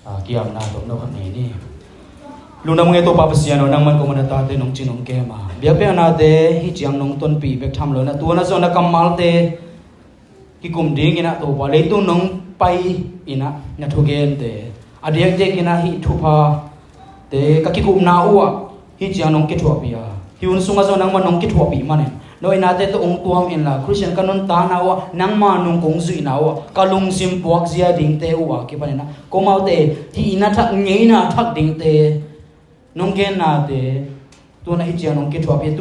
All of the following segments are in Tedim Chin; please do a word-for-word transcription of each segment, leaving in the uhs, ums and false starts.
A, kiamna tawh no khat nei ni. Lungdam nge Topa Pasian aw, nangman kong man a tate nong ci nong kem a, biakpiaknate hih ciang nong tonpih bek tham lo inah, tua na zong na kammalte kikum ding inah Topa, leitung nong pai inah na thugente a diakdiak inah hih thuphate ka kikupna uhah hih ciang nong kithuahpih a, hih hun sungah zong nangmah nong kithuahpih manin no innate tawh hong tuam inla, Khristian ka nuntakna uhah nangma nung kong zuihna uhah ka lungsim puakzia dingte uhah kipan inah komaute hih inn a thak, ngeina thak dingte, nong gennate tu-in ah hih ciang nong kithuahpih,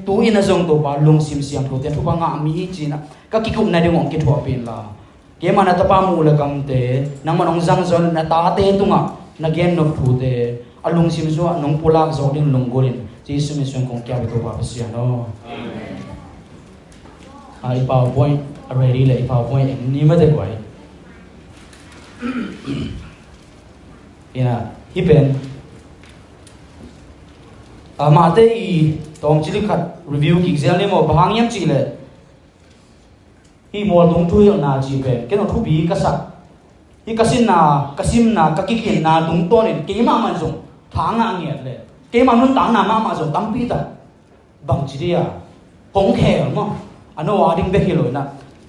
tu-in ah zong Topa lungsim siangthote thupha ngah mi hi ci-in ah ka kikupna ding hong kithuahpih inla, keimah na tapa muh le kamte nangmah nong zangzawh, na tate tungah na gennop thute a lungsim sungah nong pulak zawk ding lunggulh in Jesu min suang kong kiap hi Topa Pasian aw. Amen. A, i PowerPoint a ready le, i PowerPoint en ni mate guai. Ina, hih pen, a, Mate i tawmcik khat review kik zel ni maw, bang hang hiam cih leh hih mualtung thuhilhna cih pen ken aw thupi ka sak. Hih ka sinna, ka simna, ka kikinna tungtawnin keimah man zong tha ngah ngiat le keimah nuntakna mahmah zong tampi tak bangci dia hong khel maw? A no a ding bek hi lo inah,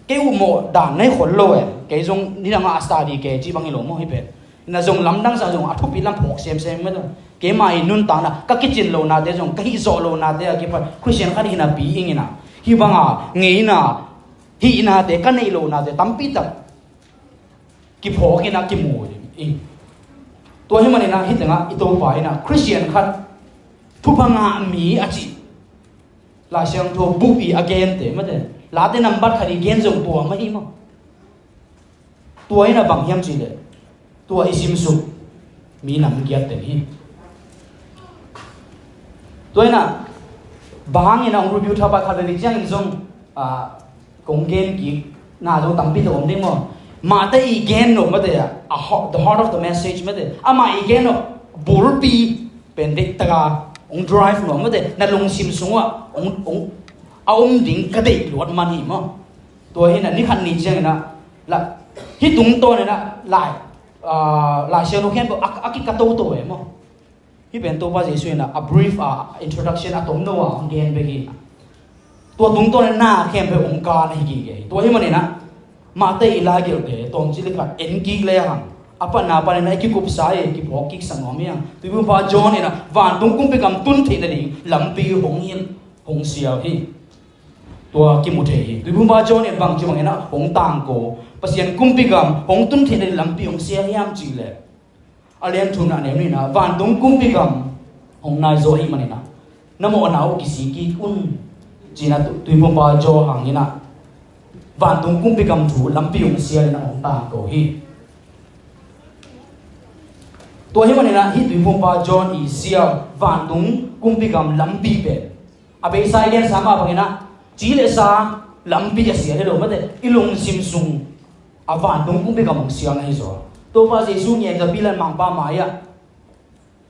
kei uh mawh dan na hi khol lo e. Kei zong nidangah a study kei ci bang hi lo maw? Hih pen na zong lamdang sa zong a thupi lam phawk semsem mah lo. Keimah i nuntakna, ka kicin lonate zong, ka hih zawh lonate a kipan Khristian khat hihna pi ing inah, hih banga ngeina hihnate, ka neih lonate tampi tak kiphawk inah kimu ding. Tua hi maninah hih tengah i Topa inah Khristian khat thupha ngah mi a cih Lai Siangtho bup i a gente mate, Late nambat khat i gen zong tua mah hi maw? Tua inah bang hiam cih leh tua i simsuk mi nam giat teng hi. Tua inah bang hang inah hong review thapai khat le ni ciangin zong, a, kong gen kik na zong tampi tak om ding maw? Mate i gen nuam mate, a, the heart of the message mate, amah i gen nuam bulpi pen deih taka hong drive nuam mate, na lungsim sungah hong, hong a om ding ka deih luat man hi maw? Tua hi inah ni khat ni ciang inah la, hih tungtawn inah Lai, a, Lai Siangtho khempeuh a, a kika toto e maw? Hih pen Topa Jesu inah a brief a introduction a tomno a hong gen bek hi. Tua tungtawn inah khempeuh hong kan ahi kik hi. Tua hi maninah Mate i laigelhte tawmcik le khat en kik le hang, a patna paninah i kikupsa i kiphawk kiksak nuam hi hang. Tuiphumpa John inah vantung kumpi gam tun theih nading lampi hong hilh, hong sial hi. Tua kimu thei hi. Tuiphumpa John in bangci bang inah hong tangko, Pasian kumpi gam hong tun theih nading lampi hong sial hiam cih leh, a lian thumna a neu ni inah vantung kumpi gam hong nai zaw ahih maninah na mawhna uh kisik kik un ci-in ah tu, Tuiphumpa John hang inah vantung kumpi gam thu lampi hong sial inah hong tangko hi. Tua hi maninah hih Tuiphumpa John i sial vantung kumpi gam lampi pen a beisa i gensa mah bang inah ci le sa lampi a sial hi lo mate, i lungsim sung a vantung kumpi gam hong sial na hi zaw. Topa Jesu ngen zaw, pilan mangpa mai-ah,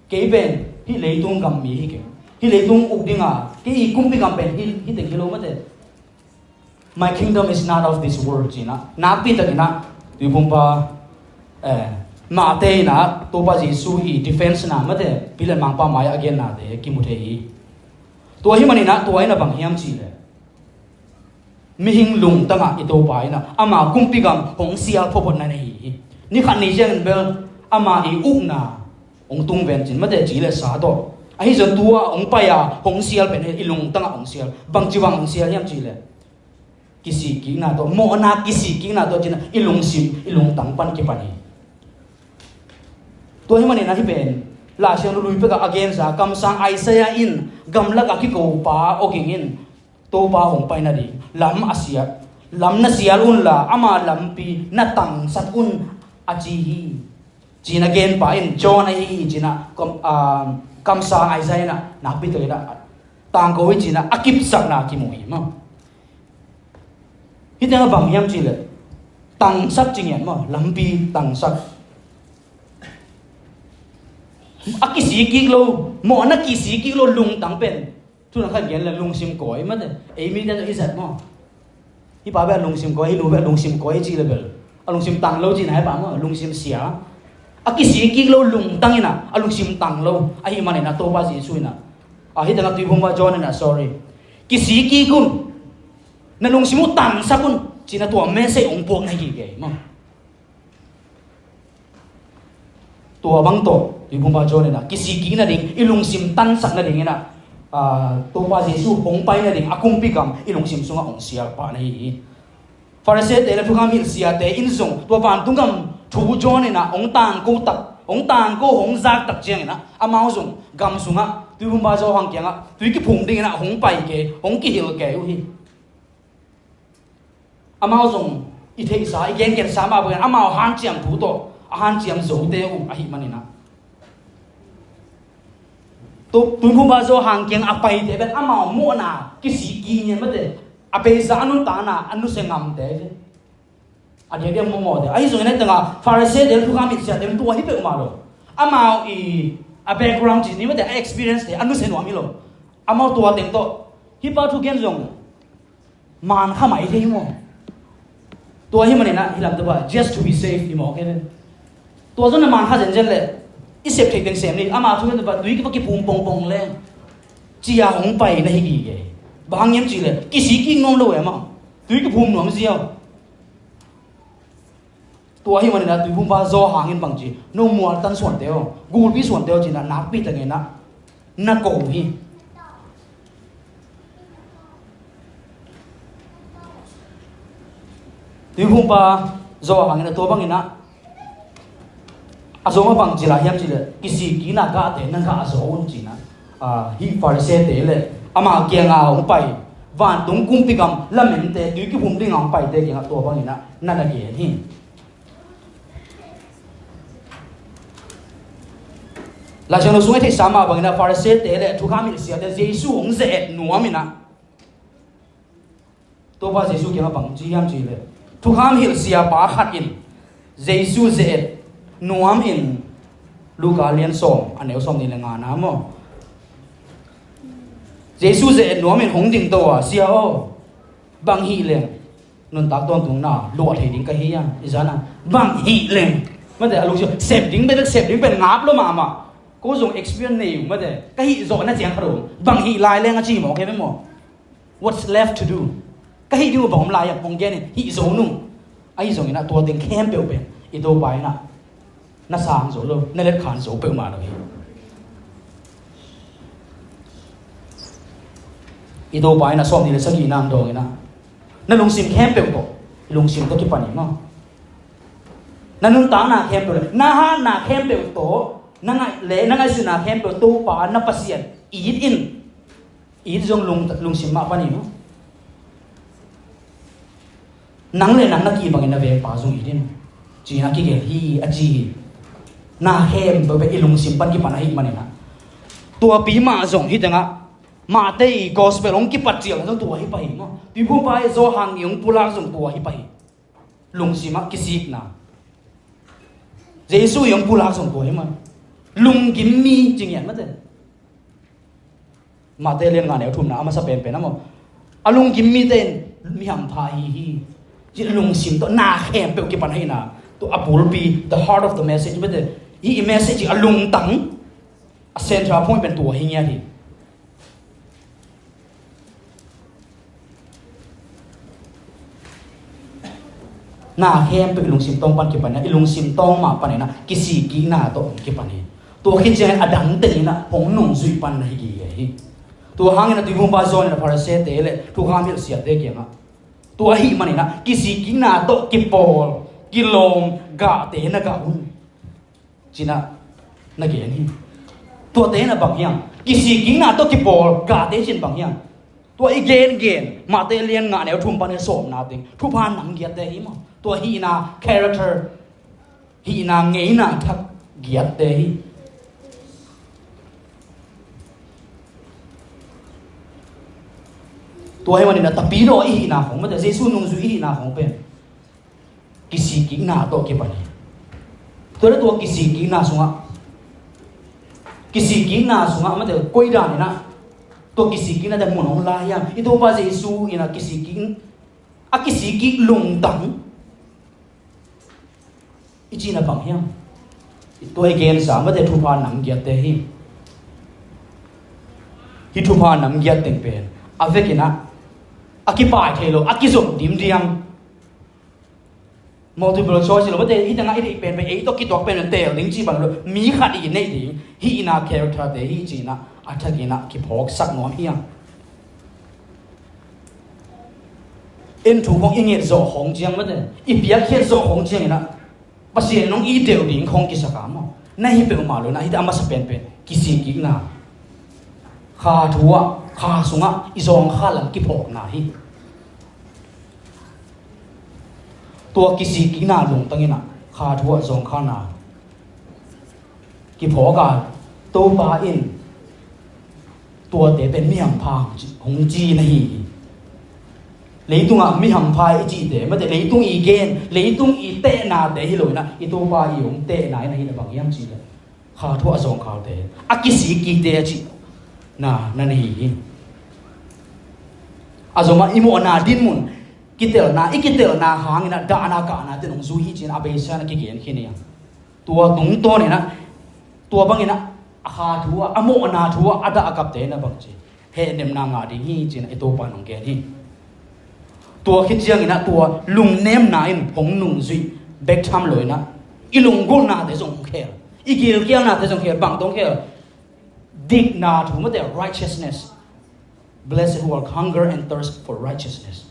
kei pen hih leitung gam mi hi keng, hih leitung uk dinga kei i kumpi gam pen hih, hih teng hi lo mate. My kingdom is not of this world ci-in ah nakpi tak inah Tuiphumpa, eh, Mate inah Topa Jesu i defense na mate, pilan mangpa mai-ah a gennate kimu thei hi. Tua hi maninah tua inah bang hiam cih leh mihing lungtangah i Topa inah ama kumpi gam hong sial photphot na nei hi. Ni khat ni ciangin bel ama i ukna hong tung vencin mate, ci le sa tawh. Ahi zong tua hong pai-a hong sial pen hi, i lungtangah hong sial. Bangci bang hong sial hiam cih leh kisik kikna tawh, mawhna kisik kikna tawh ci-in ah i lungsim, i lungtang pan kipan hi. Tua hi maninah hih pen Lai Siangtho lui pekah a gensa kamsang Isaiah in gamlakah kikopa awging in Topa hong pai nading lam a sial, lam na sial unla ama lampi na tangsak un a ci hi, ci-in a genpa in John ahi hi ci-in ah kam, ah, kamsang Isaiah inah nakpi tak inah tangko hi ci-in ah a kipsakna kimu hi maw? Hih tengah bang hiam cih leh tangsak ci ngiat maw, lampi tangsak. A kisik kik lo, mawhna kisik kik lo lungtang pen, thu nang khat gen le lungsim kawi mate. Ei mite tawh i zat maw? Hih pa bek a lungsim kawi, hih nu bek a lungsim kawi cih le bel a lungsim tang lo cihna hi pah maw, lungsim sia. A kisik kik lo lungtang in ah, a lungsim tang lo ahih manin ah Topa Jesu in ah, a, hih tengah Tuiphumpa John in ah, sorry, kisik kik un, na lungsim uh tangsak un, ci-in ah tua message hong puak na hi kei maw. Tua bang tawh Tuiphumpa John in ah kisik kik nading, i lungsim tansak nading in ah, a, Topa Jesu hong pai nading a kumpi gam i lungsim sungah hong sial pah na hi hi. Pharisee-te le thukham hilh siate in zong tua vantung gam thu John in ah hong tangko tak, hong tangko, hong zak tak ciangin ah amau zong gam sungah Tuiphumpa Johan kiangah tui kiphum dingin ah hong pai kei, hong kihilh kei uh hi. Amau zong i theihsa, i gengensa mah bangin amau hanciam thu tawh a hanciam zote uh ahih manin ah, Tuiphumpa Johan kiang a paite pen amau mawhna kisik kik ngiat mate, a beisa a nuntakna a nusia ngamte hi. A diakdiak mawhmawhte. Ahi zongin ah hih tengah Pharisee-te le thukham hilh siate pen tua hi peuhmah lo. Amau i, a background ci ni mate, a experience-te a nusia nuam hi lo. Amau tua teng tawh hih pa thugen zong man kha mai thei maw. Tua ahih manin ah hih lamte pa, just to be safe, i mawk hi ve. Tua zong na man kha zenzen leh i sep theih teng sem ni, ama thu pen tua pa, tui kiphum pongpong leng ci-a hong pai na hi gige. Bang hang hiam cih leh kisik kik nuam lo e maw. Tui kiphum nuam ziau. Tua ahih manin ah Tuiphumpa Johan in bangci, no mual tan suante aw, gulpi suante aw ci-in ah nakpi takin ah na ko hi. Tuiphumpa Johan in ah tua bangin ah, a zong a bangci lai hiam cih leh kisik kikna gahte na gah zaw un ci-in ah, a, hih Pharisee-te le ama kianga hong pai, vantung kumpi gam lamente, tui kiphum dinga hong paite kiangah tua bangin ah na na gen hi. Laisiangtho sung i theihsa mah bangin ah Pharisee-te le thukham hilh siate Jesu hong ze-et nuam in ah, Topa Jesu kiangah bang ci hiam cih leh, thukham hilh siapa khat in Jesu ze-et nuam in, Luka lian sawm, a neu sawmnih le ngana maw, Jesu ze-et nuam in hong dingto a, "Sia aw, bang hih leng nuntak tawntungna luah thei ding ka hi a, i zan a, bang hih leng." Mate, a lungsim, sep ding pen, sep ding pen ngap lo mahmah. Ko zong experience nei uh, mate, ka hih zawh na ciang khat uh, bang hih lai leng a ci maw, kei maw. What's left to do? Ka hih ding uh bang om lai a, hong gen in, hih zo nung. Ahi zongin ah tua teng khempeuh pen i Topa in ah na sang zo lo, na letkhan zo peuhmah lo hi. I Topa in ah sawmnih le sagihna hong dawng in ah, na lungsim khempeuh tawh, lungsim tawh kipan hi maw. Na nuntakna khempeuh le na hatna khempeuh tawh, na ngaih le na ngaihsutna khempeuh Topa na Pasian it in. It zong lung, lungsim mah pan hi maw. Nang le nang na kibangin na vengpa zong it in, ci-in a kigelh hi a ci hi. Na khempeuh pen i lungsim pan kipan ahih manin ah, tuapi mah zong hih tengah Matthai gospel hong kipat ciang zong tua hi pah hi maw. Tuiphumpa Johan i hong pulak zong tua hi pah hi. Lungsim ah kisikna. Jesu i hong pulak zong tua hi maw. Lunggim mi ci ngiat mate. Matthai lian nga neu thumna a masa penpen a maw. A lunggim mite in mi hampha hi hi. Ci lungsim tawh na khempeuh kipan ahihna. Tua a bulpi, the heart of the message, mate. Hih i message a lungtang, a central point pen tua hi ngiat hi. Na khempeuh i lungsim tawng pan kipan hi a, i lungsim tawng mah panin ah kisikkikna tawh hong kipan hi. Tua khit ciangin a dang tengin ah hong nungzui pan na hi gige hi. Tua hangin a Tuiphumpa Johan in a Pharisee-te le thukham hilh siate kiangah, tua ahih manin ah kisikkikna tawh kipawl, kilawm gahte na gah un, ci-in ah na gen hi. Tuate in ah bang hiam? Kisikkikna tawh kipawl gahte ci-in bang hiam? Tua i gengen Matthai lian nga neu thum pan i sawmna teng thupha nam giatte hi maw. Tua hihna character, hihna ngeina thak giatte hi. Tua hi manin a tapidaw i hihna khong mate, Jesu nungzui i hihna khong pen kisikkikna tawh kipan hi. Tua le tua kisikkikna sungah, kisikkikna sungah mate, koi danin ah tua kisikkikna te mun hong la hiam? I Topa Jesu in a kisikkik, a kisikkik lungtang i cihna bang hiam? Tua i gensa mate thupha nam giatte hi. Hih thupha nam giat teng pen a vekin ah a kipai thei lo, a kizom dimdiam. Multiple choice lo mate, hih tengah i deih penpen, ei tawh kituak penpen teel ding cih bang lo, mi khat i neih ding hih in ah character te hi ci-in ah a thakin ah kiphawksak nuam hi hang. En thu khong i nget zawh khong ciang mate, i piakkhiat zawh khong ciangin ah Pasian in hong it deuh ding khong kisak a maw? Na hi peuhmah lo in ah hih teh a masa penpen kisik kikna, kha thu ah, kha sungah i zawngkhal lam kiphawkna hi. Tua kisik kikna lungtang in ah kha thu ah zawngkhalna kiphawk a, Topa in tuate pen mi hampha hong ci, hong ci na hi hi. Leitungah mi hampha i cihte mate, leitung i gen, leitung i tehnate hi lo in ah, i Topa i hong tehna in ah hi na bang hiam cih leh kha thu ah zawngkhalte, a kisik kikte a cihna na hi hi. A zomah i mawhna dinmun, kitelna, i kitelna hangin ah dahna kahna te nong zui hi ci-in a beisa in ah kigen khin hi hang. Tua tungtawn in ah, tua bangin ah a kha thu ah, a mawhna thu ah a dah a kapte in ah bang ci, hehnemna ngah ding hi ci-in ah i Topa in hong gen hi. Tua khit ciangin ah tua lungnemna in hong nungzuih bek tham lo in ah, i lunggulhnate zong hong khel, i gilkialnate zong khel, bang tawh hong khel? Dikna thu mate, righteousness. Blessed who are hunger and thirst for righteousness.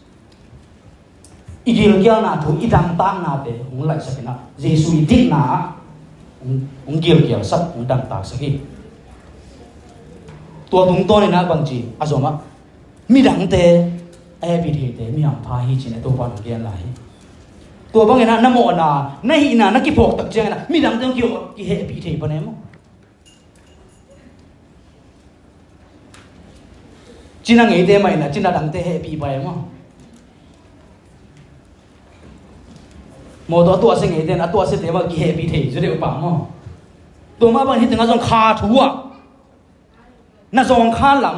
I gilkialna thu, i dangtaknate hong laihsak in ah, Jesu i dikna ah hong, hong gilkialsak, hong dangtaksak hi. Tua tungtawn in ah bang ci, a zomah midangte a hehpih theite mi hampha hi ci-in ah Topa in hong gen lai hi. Tua bangin ah na mawhna, na hihna na kiphawk tak ciangin ah midangte hong ki-, kihehpih thei pan e maw? Cina ngeite mah in ah cina dangte hehpih pah e maw? Mawtaw a tuahsia ngeite in ah a tuahsiate mah kihehpih thei zaw deuh pah maw? Tua mah bangin hih tengah zong kha thu ah na zawngkhal lam,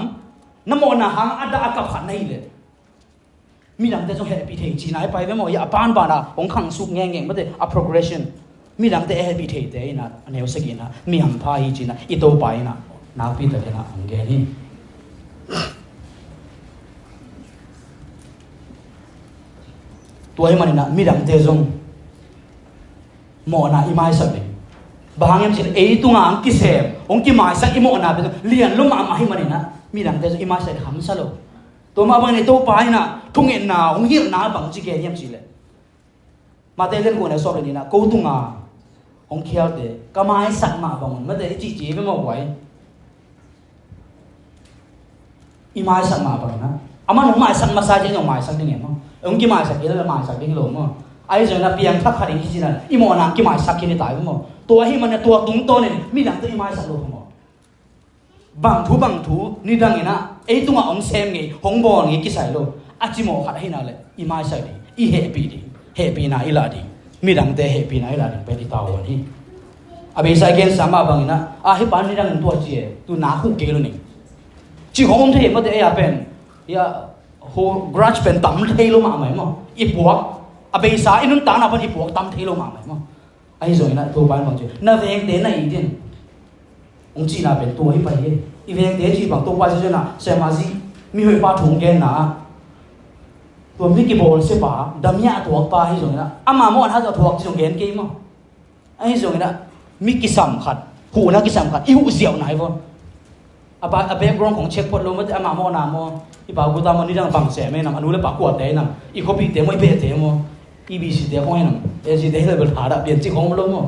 na mawhna hang a dah a kap khat na hih leh midangte zong hehpih thei cihna hi pah ve maw? Hi a banban a hong khangsuk ngengeng mate, a progression. Midangte a hehpih theite in ah a neu sagihna mi hampha hi ci-in ah i Topa in ah nakpi takin ah hong gen hi. Tua ahih manin ah midangte zong mawhna i maisak ding. Bang hang hiam cih leh ei tungah hong kisem, hong kimaisak i mawhna pen zong lian lua mahmah ahih manin ah midangte zong i maisak ding hamsa lo. Tua mah bangin i Topa in ah thungetna hong hilhna bang ci gen hiam cih leh, Matthai lian kua neu sawm le nih in ah, ko tunga hong khialte ka maisak mah bang un, mate i cihcih ve maw guai? I maisak mah bang in ah, amah hong maisak masa ciang zong maisak ding e maw? Hong kimaisak kei leh maisak ding hi lo maw? Ahi zongin ah piangthak khat in kici in ah i mawhna hong kimaisak khin hi ta hi maw? Tua ahih manin ah tua tungtawn in midangte i maisak lo maw? Bang thu bang thu nidangin ah ei tungah hong sem ngei, hong bawl ngei kisai lo. A cimawh khat ahih nak leh i maisak ding, i hehpih ding, hehpihna i lah ding, midangte hehpihna i lah ding pen i tavuan hi. A beisa i gensa mah bangin ah, a hih pa nidangin tua ci e, tu nak huh kei lo ning, cih khong om thei mate. Ei a pen, ia, grudge pen tam thei lo mahmah e maw? I puak, a beisa i nuntakna pan i puak tam thei lo mahmah e maw? Ahi zongin ah Topa in bang ci, na vengte na it in, hong cihna pen tua hi pah hi. I vengte cih bang Topa Jesu in ah Samaria mihoihpa thu hong genna ah, tua mi kibawlsiapa, damia a tuakpa ahi zongin ah, ama mawhna a thuak ci zong gen kei maw? Ahi zongin ah mi kisam khat, huhna kisam khat i huh ziauh nai vaw. A ba, a background khong check phot lo mate, ama mawhna maw, i pa guta maw, nidang bang sem e nam, a nu le pa kuate nam, i khuapihte maw, i behte maw, i B C te khong e nam, A C te hi le bel thadah pian cih khong om lo maw?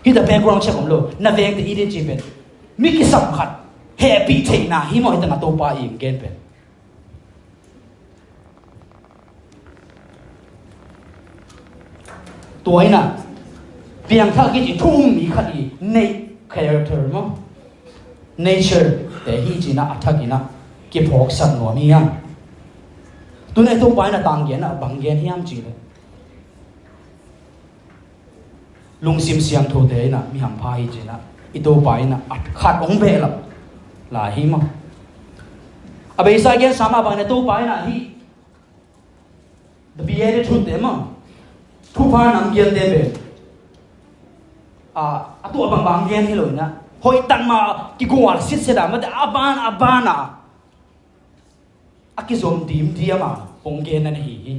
Hih ta background check om lo, na vengte it in cih pen mi kisam khat hehpih theihna hi maw, hih tengah Topa i gen pen. Tua in ah piangthak kici thu um mi khat i neih, character maw, nature te hi ci-in ah a thakin ah kiphawksak nuam hi hang. Tu-in ah i Topa in ah tanggen ah bang gen hiam cih leh, lungsim siangthote in ah mi hampha hi ci-in ah i Topa in ah a khat hong behlap lai hi maw? A beisa i gensa mah bangin ah Topa in ah hih the Beatitude te maw, Thupha nam giante pen a, a tuah bangbang gen hi lo inah, hoih tak mah kigual sitset a, mate a ban a ban a a kizom dimdiam a hong gen na hi hi.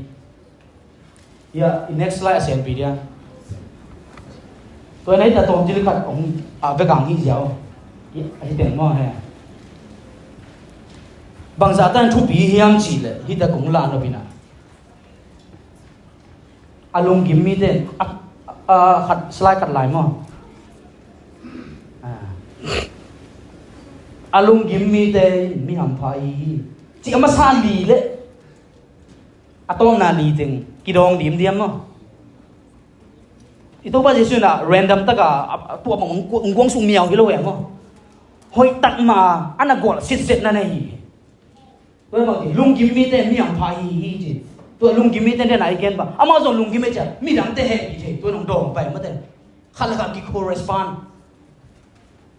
Hia, i next slide a senpi dia. Tua na hita tawm cil khat hong a vekang hi ziau. Hi, a hi teng maw he. Bangzah tan thupi hiam cih leh hita kong la nop inah, a lunggim mite a, a, khat, slide khat lai maw? A, a lunggim mite in mi hampha hi hi. Cih a masa li le a tawpna li teng kidawng dimdiam maw? I Topa Jesuh in a random taka a, a tuah bang hong guang suk miau hi lo e maw? Hoih tak mah a na gual sitset na na hi. Tua bang ci, lunggim mite mi hampha hi hi ci. Tua lunggim mite den a i gen bang, amau zong lunggim e cia, midangte hehpih thei, tua nong dawng pai mate. Khat le khat ki-correspond.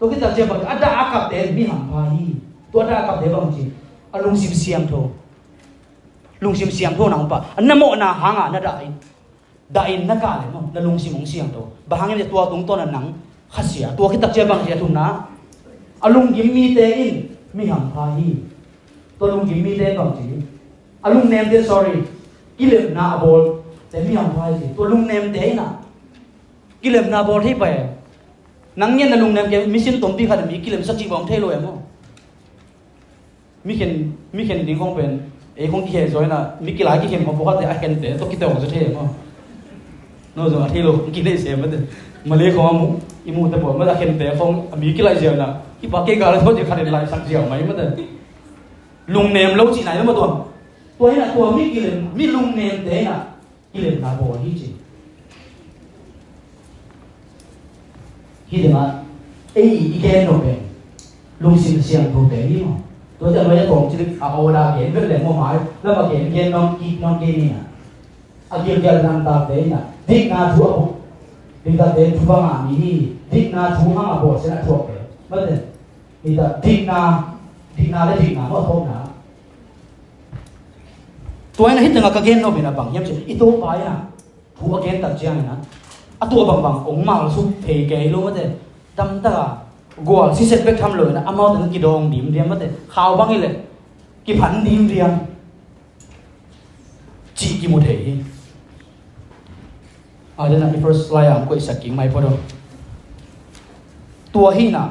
Tua khit tak cia bang, a dah a kapte mi hampha hi. Tua a dah a kapte bang ci, a lungsim siangtho. Lungsim siangtho nang pa a na mawhna hanga na dah in. Dah in na kah leh maw, na lungsim hong siangtho. Bang hangin tua tungtawn a nang khasia. Tua khit tak cia bang ci a thumna, a lunggim mite in mi hampha hi. Tua lunggim mite bang ci, a lungnemte, sorry, kilemna a bawlte mi hampha hi ci. Tua lungnemte in a kilemna a bawl thei pai. Nang ngen na lungnem ke, mission tompi khat a mi kilemsak cih bang thei lo e maw? Mi khen, mi khen ding khong pen, ei khong kikhen zaw inah, mi kilai kikhen khong pawlkhatte a khente tawh kitawng zaw thei maw? No zong a thei lo, kineih se mate. Malay khong a mu, i mute pawl mate a khente khong a mi kilai ziau inah, kipak kei kal a tawh ci khatin laisak ziau mai mate. Lungnem lo cihna i maw tua. Tua inah tua mi kilem, mi lungnemte inah kilemna bawl hi ci. Hih tengah ei i gen nop pen lungsim siangthote hi maw? Tua ciang loi a tawm cil a order gen vet leng maw, mai lam a gen gen nawn kik nawn kei ni a. A gilkial nangtakte in a dikna thu a puk, diktakte thu bang a mi hi, dikna thu hang a bawlsiat a thuakte. Mate. Hita dikna, dikna le dikna maw a thawkna. Tua in a hih tengah ka gen nop in a bang hiam cih leh i Topa in a thu a gen tak ciangin a, a tuah bangbang hong malsuk thei kei lo mate. Damtak a gual siset bek tham lo in a, amau teng kidawng dimdiam mate. Khau bang hi leh kiphan dimdiam cih kimu thei hi. A, den a i first slide ah hong koihsak kik mai phot aw. Tua hi in a,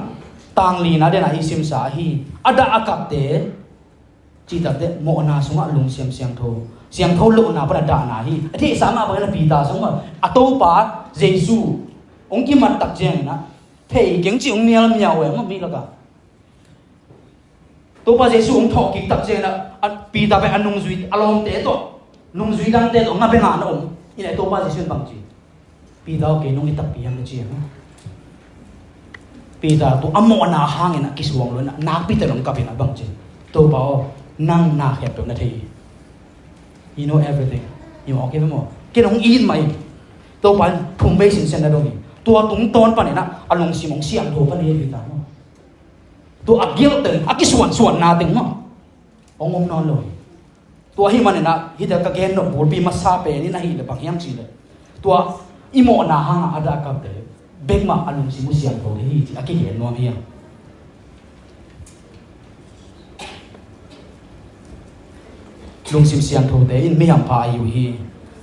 tang lina den a i simsa ahi. A dah a kapte cihtakte mawhna sungah lungsim siangtho, siangtho lohna pan a dahna hi. A theihsa mah bangin a Peter sungah a Topa Jesu hong kimat tak ciangin a, thei keng cih hong nial miau e maw mi lakah. Topa Jesu hong thawhkik tak ciangin a, a Peter pen a nungzui, a lawmte tawh, nungzui dangte tawh nga benga na om. In a Topa Jesu in bang ci, Peter aw, kei nong i takpi hiam na ci a. Peter tua a mawhna hangin a kisuang lo in a, nakpi teh hong kap in a bang ci, Topa aw, nang na khempeuh na thei hi. You know everything. You know, okay maw? Kei nong it mah hi. Topa in phum bei sinsen na dong hi. Tua tungtawn panin a, a lungsim hong siangtho pan hi Peter maw. Tua a guilt teng, a kisuansuanna teng maw, hong om nawn lo hi. Tua ahih manin a, hih teh ka gen nop bulpi masa pen in ahih leh bang hiam cih leh, tua i mawhna hangah a dah a kapte bek mah a lungsim uh siangtho ding hi cih a kigen nuam hi. Lungsim siangthote in mi hampha ahi uh hi.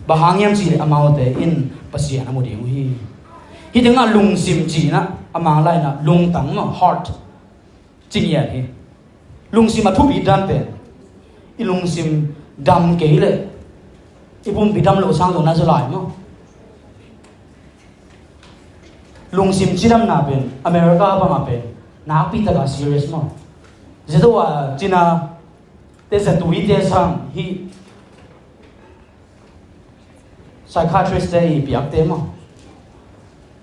Bang hang hiam cih leh amaute in Pasian a mu ding uh hi. Hih tengah lungsim cih in a, a Manglai in a lungtang maw, heart ci ngiat hi. Lungsim a thupi dan pen, i lungsim dam kei leh i pumpi dam loh sang zong na zaw lai maw. Lungsim cidamna pen America bangah pen nakpi takah serious maw. Zato a cina te, zatui te sang hih psychiatrist te i piakte maw,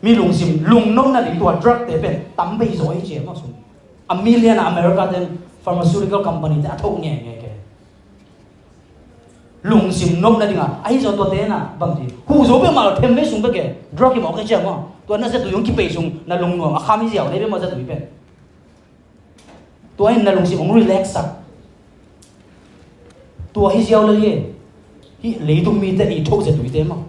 mi lungsim lungnopna ding tua drug te pen tam bei zaw hi ci e maw sung. A million a America ten pharmaceutical company te a thoh ngeingei ke. Lungsim nopna dinga ahi zaw tua te na bang ci, huh zo peuhmah lo, them vei sung bek e, drug hi mawk e ci a maw. Tua na zatui hong kipei sung na lungnuam a kham hi ziau nei peuhmah zatui pen. Tua in na lungsim hong relax sak. Tua hi ziau lel hi. Hih leitung mite i thoh zia tuite maw.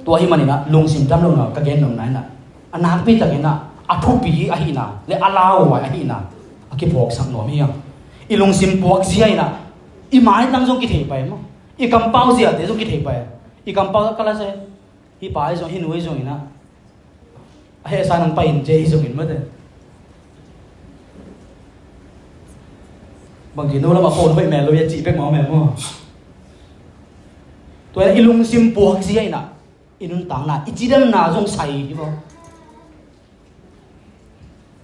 Tua ahih manin ah lungsim dam lohna ka gen nopna in ah, a nakpi takin ah a thupi ahihna le a lauhuai ahihna a kiphawksak nuam hi hang. I lungsim puakzia in ah i maitang zong kithei pai maw? I kampau ziate zong kithei pai. I kampau ka la se, hih pa hi zong, hih nu hi zong in ah, a hehsa nang pai in ci hi zong in mate. Bangci no lamah phone hoih mel lo, ia cih pek mawk mel maw? Tua in ah i lungsim puakzia in ah i nuntakna, i cidamna zong sai hi maw?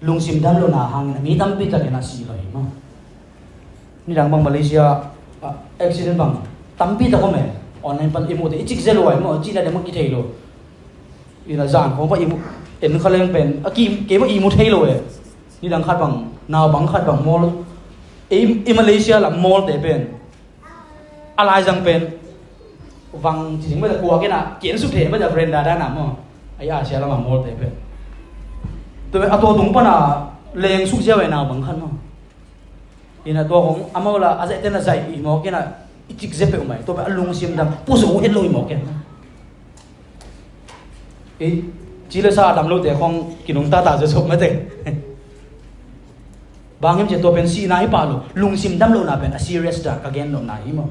Lungsim dam lohna hangin ah mi tampi takin ah si lo hi maw? Nidang bang Malaysia ah, accident bang tampi tak om e. Online pan i muhte i cikzia lo ai maw, cihna deuh mah kithei lo. Ina zan khawng pa i mu, en kha leng pen a ki, kei mah i mu thei lo e. Nidang khat bang, nau bang khat bang mawl, i, i Malaysia lam mawlte pen a laizang pen vang ci ding mah, kua kei na kian suk thei mah, veranda dan a maw. Ai a sia lam a mawlte pen, tua pen a tua tung pan a leng suk ziau e, nau bang khat maw. Ina tua hong amau la a zaih ten a zaih i mawk ina i cikzia peuh mai, tua pen a lungsim dam, pusu het lo i mawk ina. I ci le sa a dam lote khong kinungta ta zia sop mate. Bang hiam ci tua pen sihna hi pah lo, lungsim dam lohna pen a serious dan ka gen nopna hi maw?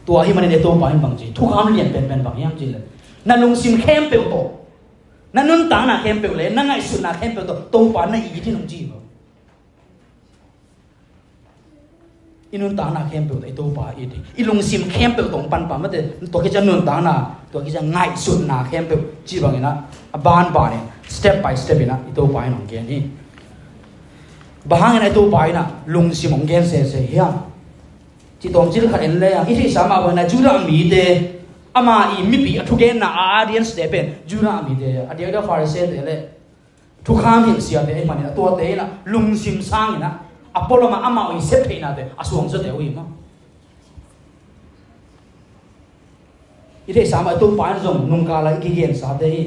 Tua ahih manin e Topa in bang ci, thukham lian penpen bang hiam ci le, na lungsim khempeuh tawh, na nuntakna khempeuh le na ngaihsutna khempeuh tawh Topa na it in hong ci hi maw? I nuntakna khempeuh tawh i Topa it hi. I lungsim khempeuh tawh hong panpa mate. Tua kici a nuntakna, tua kici a ngaihsutna khempeuh ci bangin ah, a banbanin, step by step in ah i Topa in hong gen hi. Bang hangin ah i Topa in ah lungsim hong gen sese hiam? Ci tawmcil khat en le ang, i theihsa mah bangin ah Judah mite, ama i mipi a thugenna a audience te pen Judah mite, a diakdiak Pharisee te le thukham hilh siate ahih manin a tuate in ah lungsim sangin ah a pualam ah amau i sep theihnate a suang zawte uh hi maw? I theihsa mah i Topa in zong nungkal a i kigensate hi.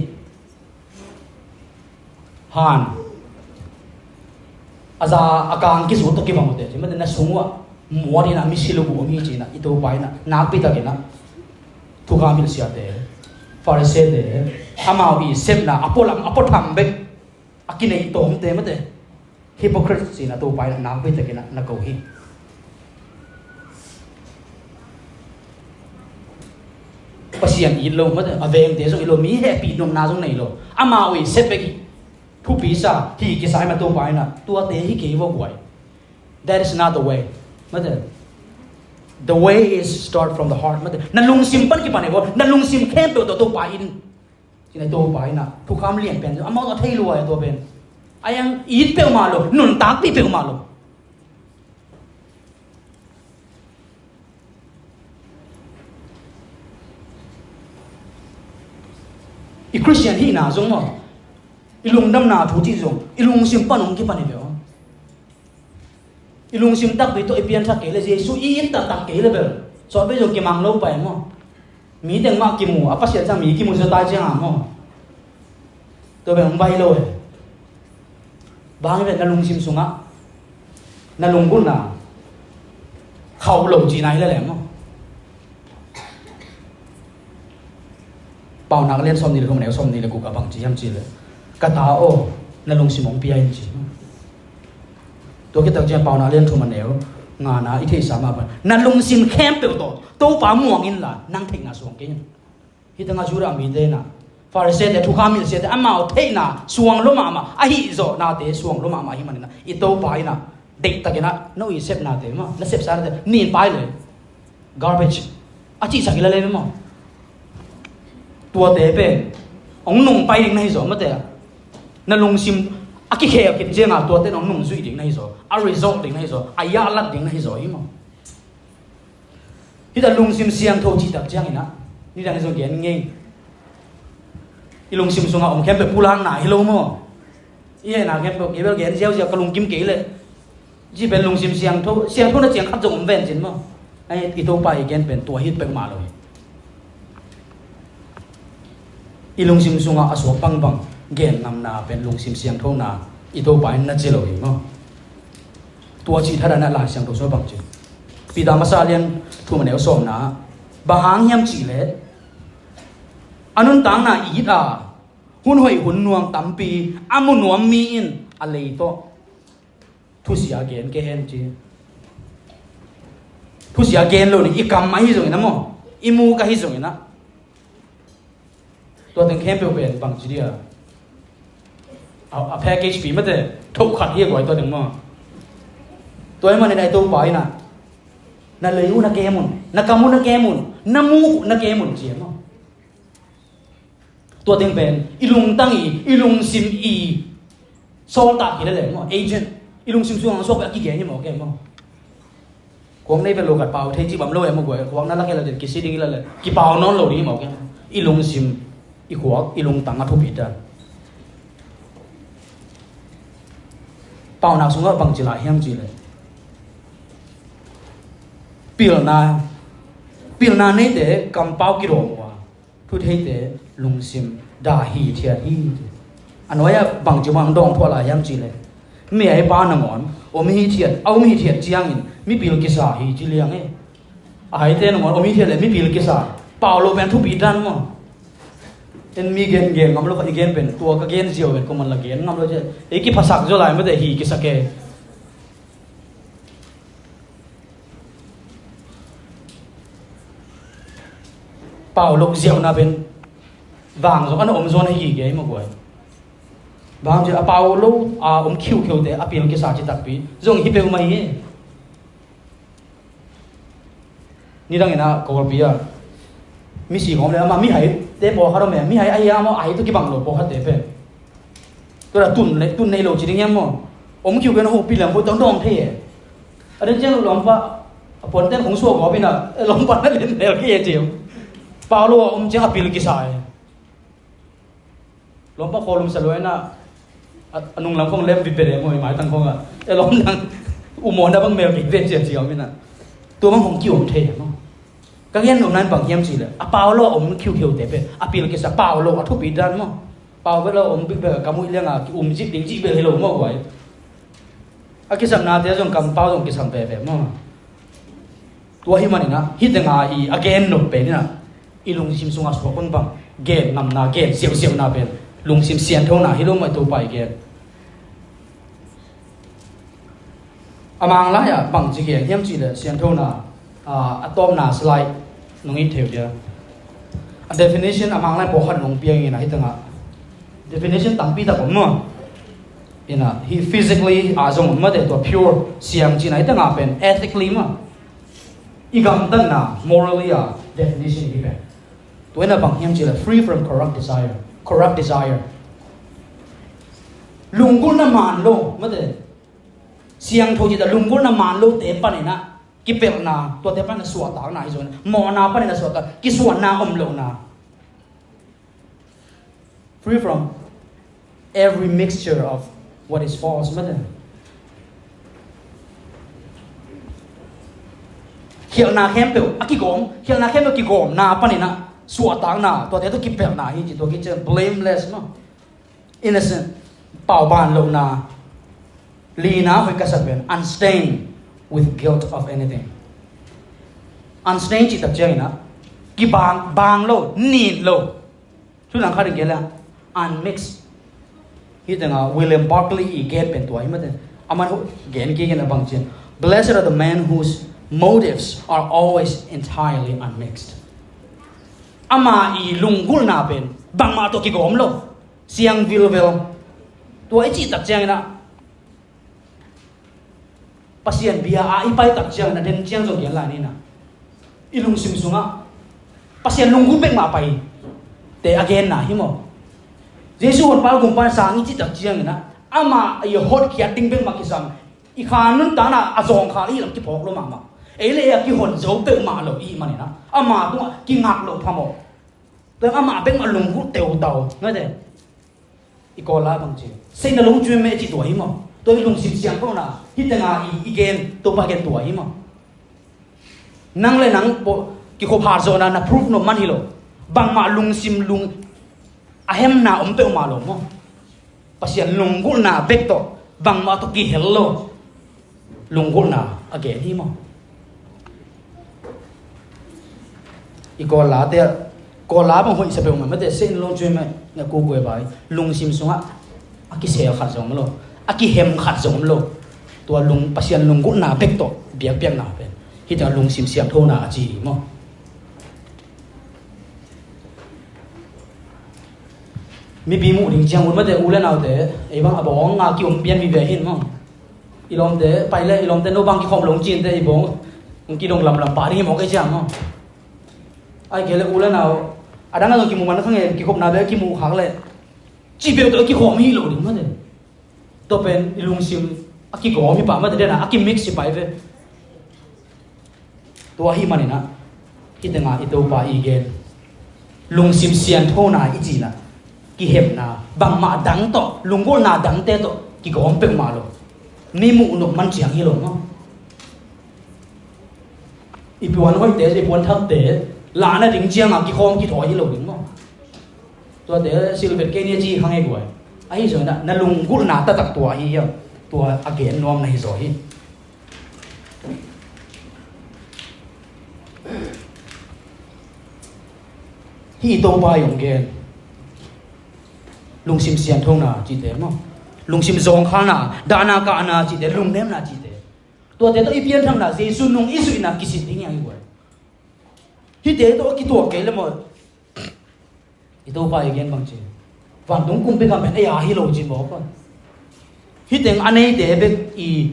Han a za a kang kizut tawh kibang uh teh, ci mate, na sung uh ah muat in ah misi luk uh om hi ci-in ah i Topa in ah nakpi takin ah thukham hilh siate, Pharisee te, amau i sepna a pualam a puatham bek a kineih tawmte mate, hypocrite ci-in ah Topa in ah nakpi takin ah na ko hi. Pasian it lo mate, a vengte zong it lo, mi hehpih nopna zong nei lo, amau i sep bek hi. Thupi sa hi kisa i mate, Topa in ah tuate hi kei vua guai. That is not the way. Mate, the way is start from the heart. Mate, na lungsim pan kipan hi vua, na lungsim khempeuh tawh Topa in. Ci-in ah i Topa in ah thukham lian pen amau a thei lua a tua pen. A iang it peuhmah lo, nuntakpih peuhmah lo. I Christian hihna zong maw, i lungdamna thu cih zong i lungsim pan hong kipan hi ve aw. I lungsim takpi tawh i pianthak kei le, Jesu i it taktak kei le bel, sawtvei zong kimang lo pai maw? Mi teng mah kimu, a Pasian sang mi kimu zaw tai ciang a maw? Tua bel hong baih lo e. Bang hi ve, na lungsim sungah na lunggulhna khauh lo cihna hi le leh maw? Paunak lian sawmnih le thum a neu sawmnih le guk ah bang ci hiam cih leh, ka ta aw, na lungsim hong pia in ci. Tua khit tak ciang Paunak lian thum a neu ngana i theihsa mah bang, na lungsim khempeuh tawh Topa muang inla nang theihna suang kei in. Hih tengah Judah mite in ah, Pharisee te, thukham hilh siate, amau theihna suang lua mahmah, ahi zawhnate suang lua mahmah ahih manin ah, i Topa in ah deihtakin ah, no i sepnate maw, na sepsanate nin pai le, garbage a cihsak hi la le maw? Tuate pen hong nung pai ding na hi zaw mate. Na lungsim a kikhel khit ciangah tuate in hong nungzuih ding na hi zaw, a result ding na hi zaw, a yahlat ding na hi zaw hi maw? Hih ta lungsim siangtho cih tak ciangin ah, nidang i zong gen ngei. I lungsim sungah om khempeuh pulakna hi lo maw? I hehna khempeuh kei bel gen ziauziau, ka lungkim kei leh. Cih pen lungsim siangtho, siangtho na ciang khat zong om ven cin maw? Ai, i Topa i gen pen tua hi peuhmah lo hi. I lungsim sungah a suak bangbang gen ngamna pen lungsim siangthona i Topa in na ci lo hi maw? Tua cih thadah na Lai Siangtho sungah bang ci? Peter masa lian thum a neu sawmna ah, bang hang hiam cihleh a nuntakna it a hun hoih hun nuam tampi a mu nuam mi in a lei tawh thusia gen kei hen ci. Thusia gen lo ni, i kam ahi zongin ah maw, i muk ahi zongin ah, tua teng khempeuh pen bangci dia, a, a package pi mate, thoh khat hi a guai tua teng maw. Tua ahih manin a i Topa in ah, na lei uh na kem un, na kam uh na kem un, na muk uh na kem un ci a maw. Tua teng pen i lungtang i, i lungsim i sawltak hi lel e maw, agent. I lungsim sungah suak pen a kigen hi maw, kem maw. Khuak nei pen lo khat pau thei ci bang lo e maw guai, khuak na lak hi lel e, kisi ding hi lel e, kipau nawn lo ding hi maw, kem maw. I lungsim, i khuak, i lungtang a thupi dan. Paunak sungah bangci lai hiam cihleh, pilna, pilna neite kampau kidawm uh a, thutheite lungsim dah hithiat hi. A nuai-ah bangci bang dawng thuah lai hiam cihleh, mi a i pa nangawn om hithiat, a om hithiat ciangin mipil kisa hi ci liang e. A haite nangawn om hithiat le mipil kisa, pau lo pen thupi dan maw. En mi gen gen ngam lo kha, i gen pen tua ka gen ziau pen ko man la gen ngam lo ci. Ei kiphasak zaw lai mate, hi kisa ke. Pau lo ziauhna pen vang zong a na om zaw na hi kei maw guai. Vang ci a pau lo a om khiukheu te a pil kisa ci takpi zong hi peuhmah hi. Nidang in ah Kawlpi ah misi kong le ama mihai te pawlkhat om e, mihai ahi a maw, ahi tu kibang lo pawlkhat te pen. Tua tun le tun nei lo ci ding hiam maw? Om khiukheu na hopih leng hoih tawh dawng thei e. A den ciang lawmpa a puanten hong suak gawp in ah lawmpa na len mel kei e ci. Pau lo a om ciang a pil kisa e. Lawmpa khawl um sa lua in ah, a, a nunglam khong lem vipet e maw, i maitang khong ah. E lawm nang, umawhna bang mel vipet cia cia om in ah. Tua bang hong ki-om thei e maw. Ka gen nopna in bang hiam cihleh, a pau lo a om khiukheu te pen a pil kisa, pau lo a thupi dan maw. Pau bek lo a om bik bek a ka muih liang a ki-um zip ding zip bel hi lo maw guai. A kisapnate zong kampau zong kisam veve maw. Tua hi manin ah, hih tengah i a gen nop pen in ah, i lungsim sungah suak un bang, gen ngamna, gen siausiauna pen lungsim sianthona hi lo maw, Topa i gen. A mang lai-ah bangci gen hiam cihleh sianthona, ah, a tawpna slide nong it thei uh dia. A definition a mang lai pawlkhat nong piang in ah, hih tengah definition tampi tak om maw. In ah, hih physically a zong om mate, tua pure siang cihna, hih tengah pen ethically maw, i gamtatna, morally a definition hi pen. Tua in ah bang hiam cihleh free from corrupt desire. Corrupt desire. Lunggulhna man lo mate. Siangtho cih ta lunggulhna man lo te panin ah kipelhna, tuate panin ah suahtakna hi zong, mawhna panin ah suahtak, kisuanna om lohna. Free from every mixture of what is false, mate. Khialhna khempeuh a kigawm, khialhna khempeuh kigawmna panin ah suahtakna, tuate tawh kipelhna hi ci, tua kici blameless maw. Innocent, pauban lohna. Lina hoih ka sak pen unstained with guilt of anything. Unstained cih tak ciangin ah kibang, bang lo, nin lo. Thu nang khat in gen le unmixed. Hih tengah William Barclay i gen pen tua hi mate. Aman gen kik in a bang ci. Blessed are the men whose motives are always entirely unmixed. Ama i lunggulhna pen bangmah tawh kigawm lo, siang vilvel. Tua i cih tak ciangin ah Pasian bia a i pai tak ciangin a den ciang zong gen lai ni na. I lungsim sungah Pasian lunggulh bek mah pai te a genna hi maw? Jesu honpa gumpa sang i cih tak ciangin ah ama i hotkhiat ding bek mah kisam. I kha nuntakna a zawngkhal i lam kiphawk lo mahmah. Ei le ei a kihon zo peuhmah lo i hih manin ah ama tungah kingak lo phamawh. Tua amah bek mah lunggulh teutau. Ngaite. I Kawl lai bang ci. Seina lo cuim meh ci tua hi maw? Tua i lungsim siangthona. Hih tengah i, i gen, Topa gen tua hi maw? Nang le nang pawh kikhop hat zawhna na proof nop man hi lo. Bangmah lungsim lung a hemna om peuhmah lo maw? Pasian lunggulhna bek tawh bangmah tawh kihel lo. Lunggulhna a gen hi maw? I Kawl late ah, Kawl la bang hoih sa peuhmah mate, St. Lawrence Stream mah na kukue bai. Lungsim sungah a kisel khat zong om lo, a kihem khat zong om lo. Tua lung, Pasian lunggulhna bek tawh biakpiakna pen hih tengah lungsim siangthona a ci hi maw. Mipi muh ding ciang un mate, u le naute, ei bang a bawng a kiom pian vive hi maw. I lawmte pai le, i lawmte no bang kikhawm lo cinte, i bawng hong kidong lamlam pah ding hi maw, kei ciang maw. Ai kei le u le nau a dang a zong kimuh man kha nge, kikhopna bek kimuh khak le, ci peuh tawh kikhawm hi lo ding mate. Tua pen i lungsim a kigawm hi pah mate, den a a kimix hi pah hi ve. Tua ahih maninah hih tengah i Topa i gen lungsim sianthona i cinah kihemna, bangmah dang tawh, lunggulhna dangte tawh kigawm peuhmah lo. Mi muh nop man ciang hi lo maw. I puan hoihte, i puan thakte lahna ding ciangah kikhawm kithawi hi lo ding maw. Tuate silvet kei ni a ci kha ngei guai. Ahi zongin ah na lunggulhna taktak tua ahi hiam? Tua a gen nuam na hi zaw hi. Hih i Topa i hong gen lungsim sianthona cihte maw, lungsim zawngkhalna, dahna kahna cihte, lungnemna cihte, tuate tawh i pianthakna, Jesu nung i zuihna kisit ding hi hang i guai. Hihte tawh a kituak kei le maw. I Topa i gen bang ci, vantung kumpi gam pen ei a hi lo ci mawk a. Hih teng a neite bek i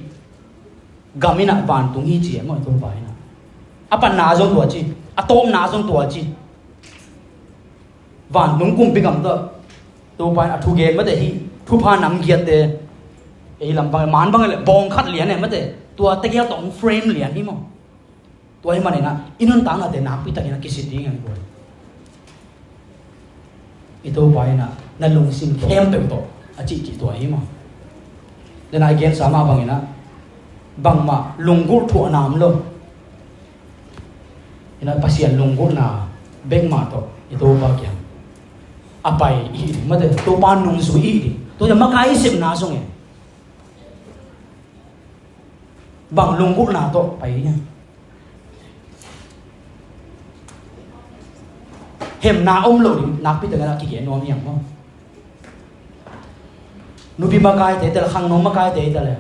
gam inah vantung hi ci e maw i Topa inah. A patna zong tua ci, a tawpna zong tua ci. Vantung kumpi gam tawh Topa in a thugen mate hi, thupha namgiatte ei lam bang, man bang le bawng khat lian e mate, tua tegel tawh hong frame lian hi maw. Tua ahih maninah i nuntaknate nakpi takinah kisit ding a hi guai. I Topa inah na lungsim khempeuh tawh a cihcih tua hi maw. Denah i gensa mah banginah bangmah lunggulh thuahna om lo. Inah Pasian lunggulhna bekmah tawh i Topa kiang a pai i hih ding mate, Topa nungzui i hih ding. Tua ciang makai i sepna zong e. Bang lunggulhna tawh pai ding a, hemna om lo ding nakpi takin a kigen nuam hiam maw. Nupi makaite hi ta le, khangno makaite hi ta le,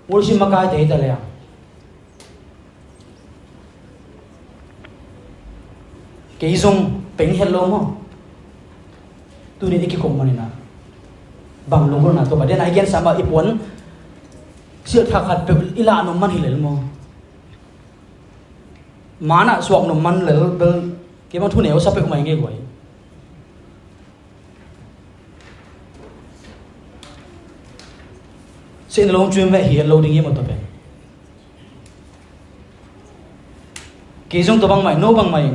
worship makaite hi ta le, kei zong peng het lo maw. Tuni i kikhop maninah bang lunggulhna tawh pai ding a, i gensa mah i puan silthak khat peuh i lah nop man hi lel maw. Manah suak nop man lel bel kei bang thu neu sa peuh mai ngei guai. Sehna lawng cuim veh hi lo ding hi maw tua pen. Kei zong tua bang mai, no bang mai.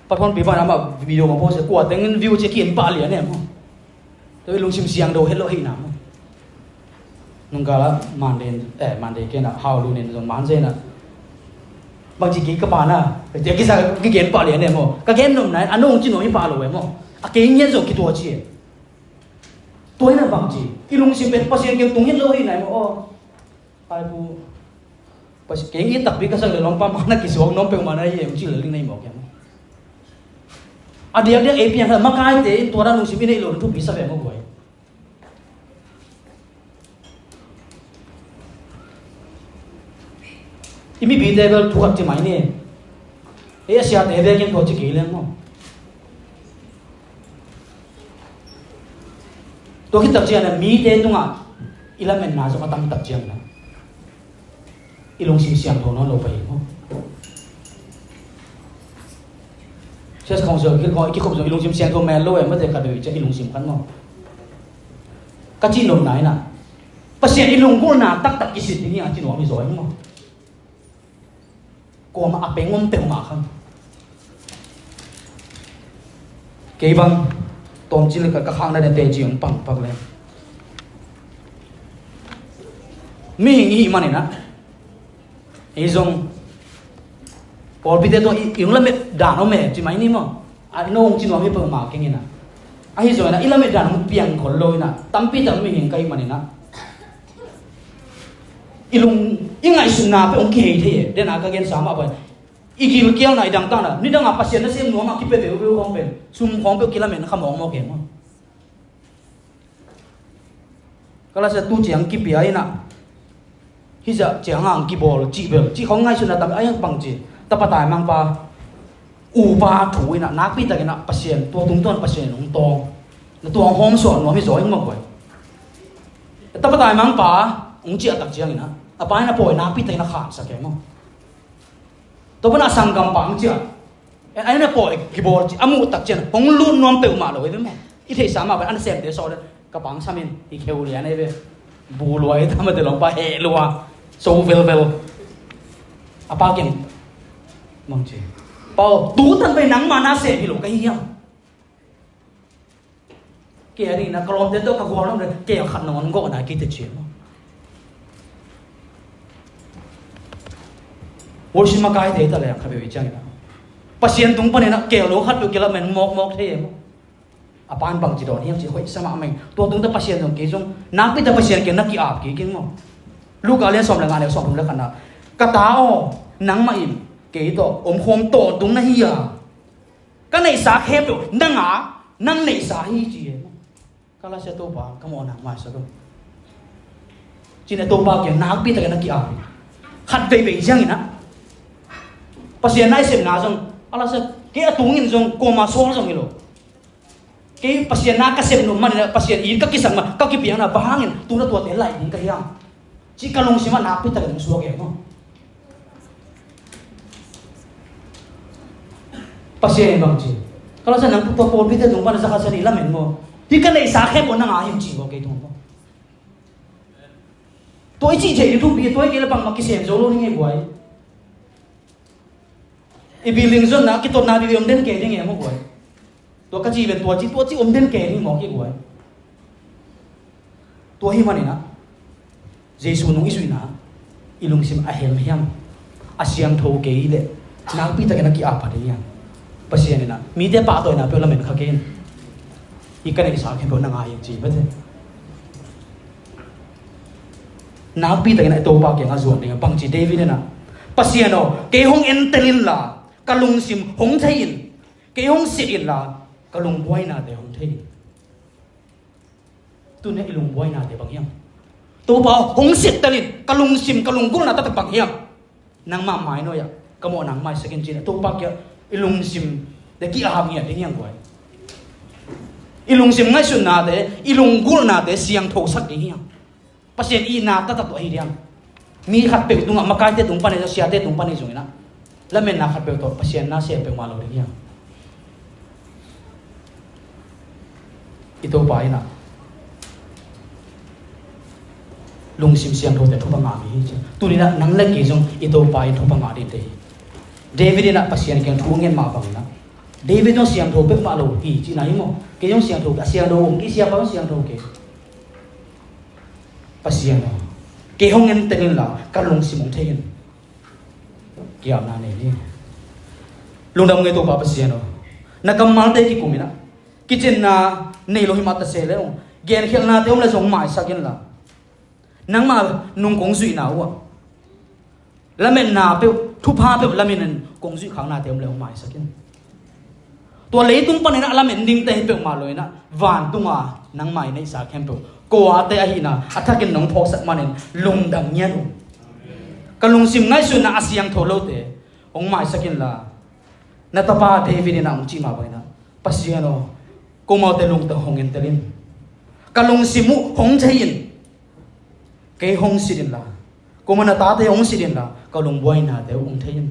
Pathawnpi pan amah video ma pawh se kua tengin view ci ki-en pah lian e maw. Tua i lungsim siangtho het lo hihna maw. Nungkala Monday, eh, Monday kena hau lu nen zong man zena. Bang ci ki ka pa na. Tia kisa ki gen pah lian e maw. Ka gen nom nai, a nong ci nom hi pah lo e maw. A kei ngian zong kitua ci e. Tua hi na bang ci. I lungsim pen Pasian kiang tung het lo hihna e maw. Aw. Ai pu. Pas keng i takpi ka sak le lawmpa mana kisuak nuam peuhmah na hi em cih le ling na hi mawk hiam? A diakdiak ei piang kha makaite in tua dan lungsim i neih lo thupi sa ve maw guai. I mipite bel thu khat ci mai ni. Ei a siate vekin tua ci kei leng maw? Tua khit tak ciangin mite tungah i lametna zong a tam tak ciangin i lungsim siangtho nawn lo pah hi maw? Church Council khit khawng i kikhop zong i lungsim siangtho men lo em mate ka doi ciah i lungsim khan maw? Ka cih nopna in ah Pasian i lunggulhna taktak kisit ding hi a ci nuam hi zaw hi maw? Kuamah a peng om peuhmah khan. Kei bang tawmcil ka, ka khakna den teci om pangpak le. Mihing i hih maninah ei zong pawlpite tawh i, i hong lamet dan om e ci mai ni maw? A no hong ci nuam hi peuhmah keng inah. Ahi zong inah i lamet dan hong piang khol lo inah tampi tak mihing ka hih maninah i lung i ngaihsutna peuh hong kihei thei e. Dena ka gensa mah pai I gilkialna, i dangtakna, nidanga Pasian nasem nuam a kipia veuveu khawng pen sum khawng peuh kilamen kha mawkmawk e maw. Ka lasa tu ciang kipia inah hizah cianga ang kibawl cih bel cih khawng ngaihsutna tam a, a hiang bang ci, tapa taimangpa upa thu inah nakpitakinah Pasian tua tungtawn Pasian hong tawng, na tuang hawmsuak nuam hi zaw ing maw guai. Tapa taimangpa hong ciahtak cianginah a pa inah pawi nakpitakinah khansak e maw. Tua pana a sanggampa ang ciah, en, a ina pawi kibawl ci a muhtak cian hong lut nuam peuhmah lo hi ve maw. I theihsa mah pen a nasemte sawh le ka pang samin hi kheu lian ahi ve. Bu lua hi, tamate lawngpa heh lua, so velvel. A pa kiang mang ci, Pau, tu tan vei nangma nasem hi lo ka hi hiam? Kei a dingin a ka lawmte tawh ka gual lawm le kei a khat nangawn gawhna kite ciam. Worship makaite ta le a khat veve ciangin a Pasian tung panin a kei lo khat peuh kilamen mawkmawk thei em. A pan bangci dawn hiam ci hoih sa mahmah ing. Tua tungte Pasian zong kei zong nakpite Pasian kiang na ki-ap kik ing maw. Luka lian sawm le nga neu sawm thum le khatna, ka ta aw, nangmah in kei tawh omkhawm tawntung na hi a, ka neihsa khempeuh nang a, nang neihsa hi ci e. Ka lasia Topa ka mawhna maisak lo. Cin a Topa kiang nakpi takin a ki-ap hi. Khat veivei ziangin ah Pasian na i sepna zong a lasia kei a tungin zong kuama sawl zong hi lo. Kei Pasian na ka sep nuam manin ah Pasian it ka kisak ma ka kipiakna bang hangin tuna tuate laih ding ka hiam? Ci ka lungsim ah nakpi takin hong suak e maw? Pasian in bang ci, ka lasia nang tua pawlpite tung pana zakhat sani lamen maw? Hi ka neihsa khempeuh nang a him ci maw kei tung maw? Tua i cih theih ni thupi tua i kei le bangmah kisem zo lo ni ngei buai. I building zonna kitotna ding om den kei ding e maw buai. Tua ka ci ven tua ci tua ci om den kei ding maw kei buai. Tua hi manin ah Jesu nung i zuihna i lungsim a hel hiam? A siangtho kei le nakpi takin a ki-ap pha ding hiam? Pasian in ah mite pahtawina peuh lamen kha kei in. Hi ka neihsa khempeuh nang a hi ci bete. Nakpi takin a Topa kiangah zuan ding a bangci David in ah Pasian aw kei hong entel inla ka lungsim hong thei in. Kei hong sit inla ka lungbuainate hong thei in. Tuni a i lungbuainate bang hiam? Topa aw hong sit tel in ka lungsim ka lunggulhna taktak bang hiam? Nangmah mainawia ka mawh nang maisak in cin a Topa kia i lungsim te ki-ap ngiat ding hiam buai? I lungsim ngaihsutnate i lunggulhnate siangthosak ding hiam? Pasian itna taktak tua ahi diam? Mi khatpeuh tungah makaite tung pan ahi zong siate tung pan ahi zongin ah lametna khatpeuh tawh Pasian na sem peuhmah lo ding hiam? I Topa in ah lungsim siangthote thupha ngah mi hi ci. Tuni in ah nang le kei zong i Topa in thupha ngah ding te hi. David in ah Pasian kiang thu ngen mah bangin ah David zong siangtho peuhmah lo hi cihna hi maw? Kei zong siangtho a siangtho om kei siapa zong siangtho kei. Pasian aw kei hong entel inla ka lungsim hong thei in. Kiamna nei ni. Lungdam ngei Topa Pasian aw na kammalte kikum in ah kicinna nei lo hi mah ta se le ung genkhialhnate om le zong maisak inla nangmah nung kong zuihna uh ah lametna peuh thupha peuh lamin kong zuih khaknate om le hong maisak in. Tua leitung panin ah lamen dingte hi peuhmah lo in ah vantunga nangmah i neihsa khempeuh ko-ate ahihna a thakin nong phawksak manin lungdam ngiat uh. Ka lungsim ngaihsutna a siangtho lote hong maisak inla na tapa David in ah hong cih mah bangin ah Pasian aw komaute lungtang hong entel in. Ka lungsim uh hong thei in. Kei hong sit inla koma na tate hong sit inla ka lungbuainate uh hong thei in.